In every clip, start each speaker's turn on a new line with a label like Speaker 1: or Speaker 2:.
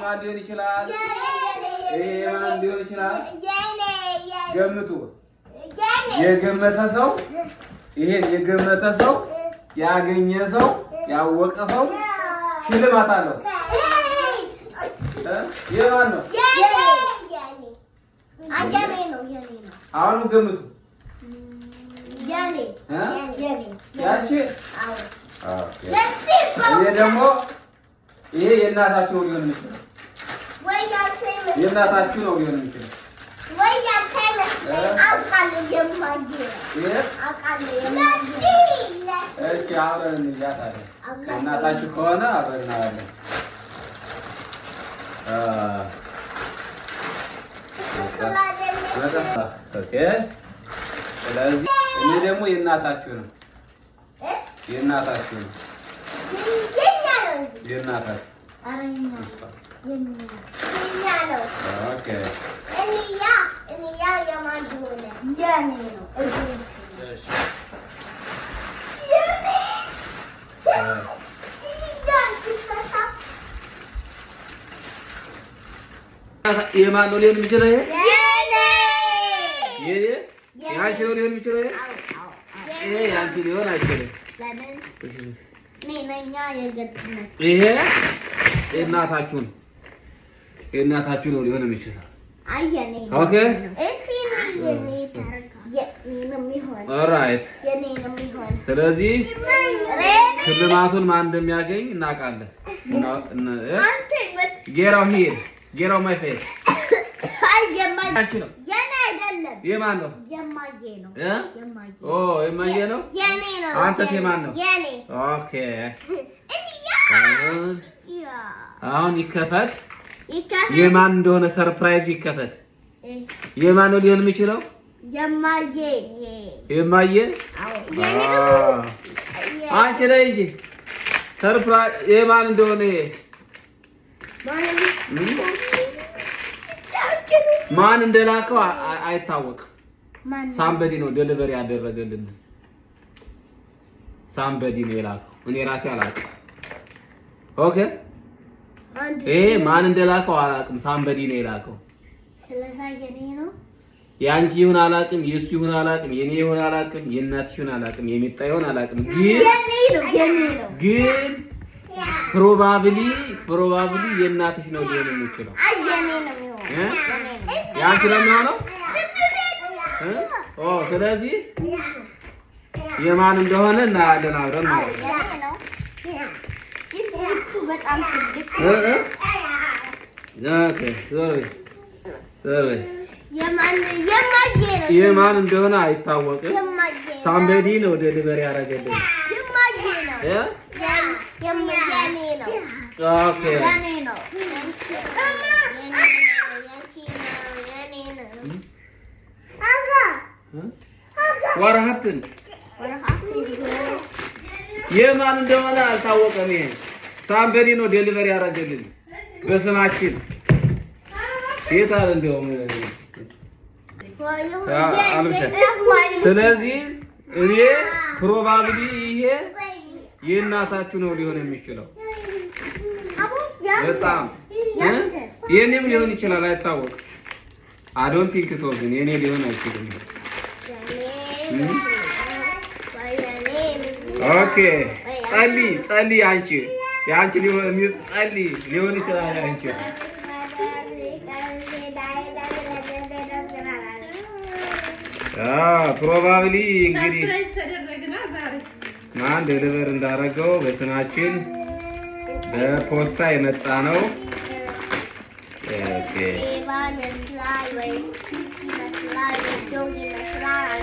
Speaker 1: የማን ሊሆን ይችላል? ይሄ የማን ሊሆን ይችላል? ገምቱ። የገመተ ሰው፣ ይሄን የገመተ ሰው፣ ያገኘ ሰው፣ ያወቀ ሰው ሽልማት አለው። እ? የማን ነው? አሁንም ገምቱ። እ? ያንቺ? Okay። ይሄ ደግሞ ይሄ የእናታችሁ ነው ሊሆን የሚችለው። የእናታችሁ ነው ሊሆን የሚችለው። ይሄ እሺ፣ አብረን እንያታለን። የእናታችሁ ከሆነ አብረን እናያለን። Okay። ስለዚህ እኔ ደግሞ የእናታችሁ ነው፣ የእናታችሁ ነው፣ የእናታችሁ። Okay።
Speaker 2: የኔ ነው።
Speaker 1: እሺ።
Speaker 2: የኔ።
Speaker 1: እ የማን ነው ሊሆን የሚችለው? ይሄ የኔ፣ የአንቺ ነው ሊሆን የሚችለው። ይሄ ይሄ የአንቺ ሊሆን አይችልም።
Speaker 2: ለምን? እኔ ነኛ የገጠመት።
Speaker 1: ይሄ የእናታችሁ ነው፣ የእናታችሁ ነው ሊሆን የሚችለው።
Speaker 2: አይ፣ የኔ ነው።
Speaker 1: Okay።
Speaker 2: እሺ፣ የኔ ታርጋ የኔ ነው የሚሆን።
Speaker 1: Alright።
Speaker 2: የኔ ነው የሚሆን።
Speaker 1: ስለዚህ ሽልማቱን ማን እንደሚያገኝ እናውቃለን።
Speaker 2: አንተ ይመስ
Speaker 1: Get out here, get out my face.
Speaker 2: አይ፣ የማየ
Speaker 1: አንቺ ነው።
Speaker 2: የኔ አይደለም።
Speaker 1: የማን ነው?
Speaker 2: የማየ ነው።
Speaker 1: እ?
Speaker 2: የማየ።
Speaker 1: ኦ፣ የማየ ነው።
Speaker 2: የኔ ነው።
Speaker 1: አንተስ የማን ነው?
Speaker 2: የኔ።
Speaker 1: Okay።
Speaker 2: እያ።
Speaker 1: አሁን
Speaker 2: ያ።
Speaker 1: አሁን ይከፈት።
Speaker 2: ይከፈት።
Speaker 1: የማን እንደሆነ surprise ይከፈት። የማን ነው ሊሆን የሚችለው?
Speaker 2: የማየ።
Speaker 1: የማየ።
Speaker 2: አዎ፣ የኔ ነው።
Speaker 1: አንቺ ነይ እንጂ። Surprise የማን እንደሆነ ይሄ እም? ማን እንደላከው አይታወቅም።
Speaker 2: ማን?
Speaker 1: Somebody ነው delivery ያደረገልን። Somebody ነው የላከው። እኔ ራሴ አላውቅም። Okay።
Speaker 2: አንድ
Speaker 1: ይሄ ማን እንደላከው አላውቅም። Somebody ነው የላከው።
Speaker 2: ስለዛ የኔ ነው።
Speaker 1: የአንቺ ይሁን አላውቅም፣ የእሱ ይሁን አላውቅም፣ የኔ ይሁን አላውቅም፣ የእናትሽ ይሁን አላውቅም፣ የሚጣ ይሁን አላውቅም። ግን
Speaker 2: የኔ ነው፣ የኔ ነው።
Speaker 1: ግን probably የእናትሽ ነው ሊሆን የሚችለው።
Speaker 2: አይ፣ የኔ ነው የሚሆነው።
Speaker 1: እ? የአንቺ ነው የሚሆነው? እ? ኦ፣ ስለዚህ የማን እንደሆነ እናያለን አብረን ማለት ነው።
Speaker 2: የኔ ነው። ግን እሱ በጣም ትልቅ።
Speaker 1: እ እ okay፣ ዞር በይ፣ ዞር በይ።
Speaker 2: የማን? የማየ ነው።
Speaker 1: የማን እንደሆነ አይታወቅም።
Speaker 2: የማየ ነው።
Speaker 1: Somebody ነው delivery ያደረገልን።
Speaker 2: የማየ ነው።
Speaker 1: እ?
Speaker 2: የኔ ነው።
Speaker 1: Okay።
Speaker 2: የኔ ነው። የኔ ነው። የአንቺ ነው። የኔ ነው። አጋ።
Speaker 1: What happened? የማን እንደሆነ አልታወቀም። ይሄ somebody ነው delivery ያደረገልን በስማችን። የት አለ እንደውም አልብሰ። ስለዚህ እኔ probably ይሄ የእናታችሁ ነው ሊሆን የሚችለው። በጣም እ? የኔም ሊሆን ይችላል፣ አይታወቅም። I don't think so፣ ግን የኔ ሊሆን አይችልም። Okay፣ ጸልይ፣ ጸልይ። አንቺ የአንቺ ሊሆን፣ ጸልይ፣ ሊሆን ይችላል አንቺ። Probably እንግዲህ
Speaker 3: Surprise ተደረግና ዛሬ።
Speaker 1: ማን deliver እንዳደረገው በስማችን በፖስታ የመጣ ነው። Okay።
Speaker 2: ሌባ ይመስላል ወይ ይመስላል ወይ dog ይመስላል።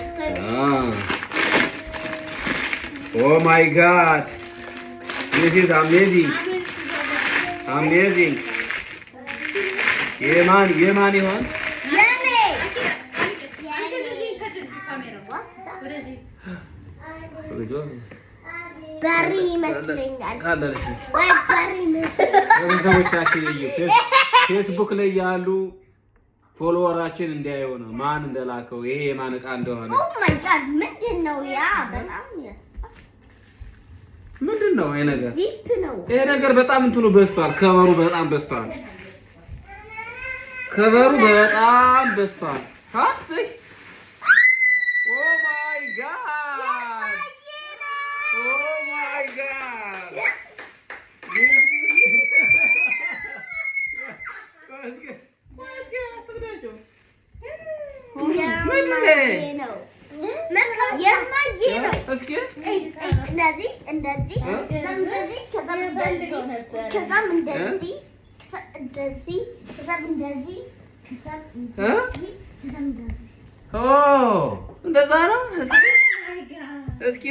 Speaker 1: Oh my God, this is amazing, amazing። የማን የማን ይሆን?
Speaker 2: የኔ።
Speaker 3: አንተ ወደዚህ ከዚህ ካሜራው ወደዚህ።
Speaker 2: በሪ ይመስለኛል።
Speaker 1: ካለለች
Speaker 2: ወይ በሪ ይመስለኛል።
Speaker 1: ቤተሰቦቻችን እዩ። ፌስቡክ ላይ ያሉ follower ኣችን እንዲያዩ ነው ማን እንደላከው፣ ይሄ የማን ዕቃ እንደሆነ።
Speaker 2: Oh my God፣ ምንድን ነው ያ? በጣም
Speaker 1: ምንድን ነው ይሄ ነገር?
Speaker 2: ዚፕ ነው።
Speaker 1: ይሄ ነገር በጣም እንትኑ በዝቷል፣ ከበሩ በጣም በዝቷል። ከበሩ በጣም በዝቷል። ካትይ፣ oh my God, oh my God! እስኪ አትግዳቸው። ምንድን ነው?
Speaker 2: የማዬ ነው።
Speaker 1: እስኪ።
Speaker 2: እንደዚህ እንደዚህ፣ ከዛም እንደዚህ፣ ከዛም እንደዚህ፣ ከዛም እንደዚህ፣ እንደዚህ፣ ከዛም እንደዚህ፣ ከዛም እንደዚህ፣ ከዛም እንደዚህ።
Speaker 1: ኦ፣ እንደዛ ነው። እስኪ እስኪ።